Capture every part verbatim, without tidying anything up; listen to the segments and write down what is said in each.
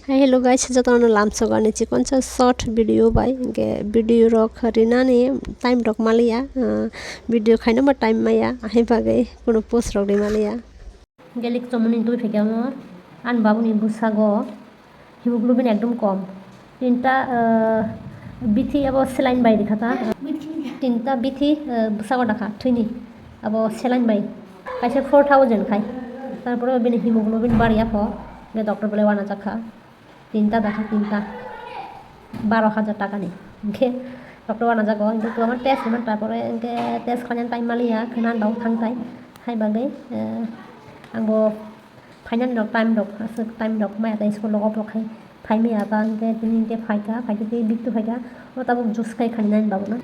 Hi, hello guys, jotono lamsok ani chikonsa short video bai, hingke video rok rinani time rok maliya, ah, video khainama time maya, ahai bagwi kuno post rok ri maliya. Gelik chomoni twi phaikhe omo, ani babuni bwsago hemoglobin ekdom kom. Tinta, ah, bithi abo saline bai rikha ta. Tinta bithi, ah, bwsago dakha thwini. Abo saline bai. Kaisa four thousand khai. Tarpore bini hemoglobin bariya pho. Ge doctor bole wana jakha. Tinta dakha tinta. Baro hajar taka ni. Hingke doctor wana jago. Hingke kwbangma test rwmani tarpore hingke test khlainani time maliya. Khwna ang babuk thang thai. Hai bagwi, eh, angbo phainani rok time rok, aswk time rok maya tei school rok off rok khai phai maya ta hingke tini hingke phaikha, phaikhe tei biktu phaikha, o tabuk juice khai khani nani babukno.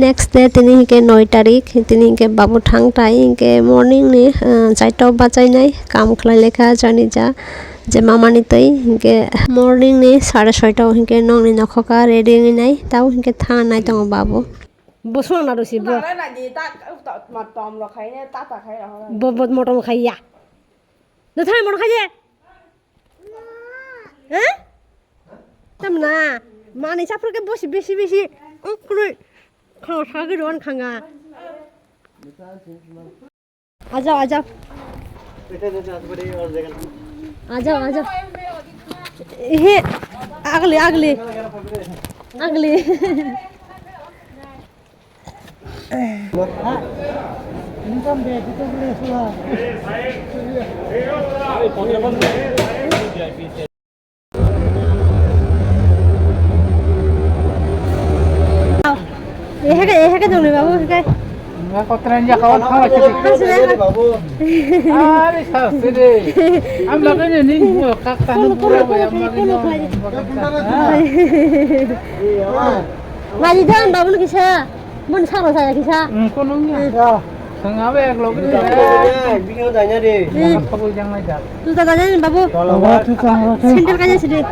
Next day tini hingke noi tarik, tini hingke babu thang tai hingke morning ni, ah, chaita o bachainai kam khlai lekha jani ja je mamani twi hingke morning ni sare soita o hingke nongni nokhoka ready wngnai tao hingke thangnai tongo babu. Bosong na rosi bo. Nang nai di ta ta ma tom rok khai ne ta ta khai rok. Bo bo motom khai ya. No thai motom khai je. Eh? Tamna. Mani sapro ke bosi bisi bisi. Ang kunui. Kha sa ge ron khanga. Ajao, ajao. Ajao, ajao. Ehe, ugly, ugly. Ugly. Eheke, eheke dong ni babu, eheke. Nga kotren ya kawan khawa chili. Kasih deh. Are sasre. Am bagane ni mo kak tanu pura ya am bagane. Lagi jangan babu ni kisah. Mun saro saya kisah. Hmm, kono ya. Sanga be ek log ni. Video danya de. Apa ko jang mai da. Tu ta danya ni babu. Sandal kanya sidi.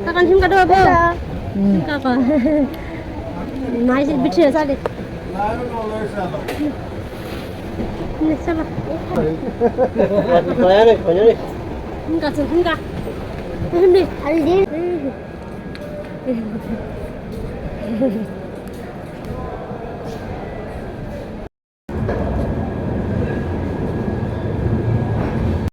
Takan sim kado babu. Sim kapa. Mai sidi bithi sa de. Ni sama. Kaya ni, kaya ni. Hingka sih, hingka. Ini, ada di.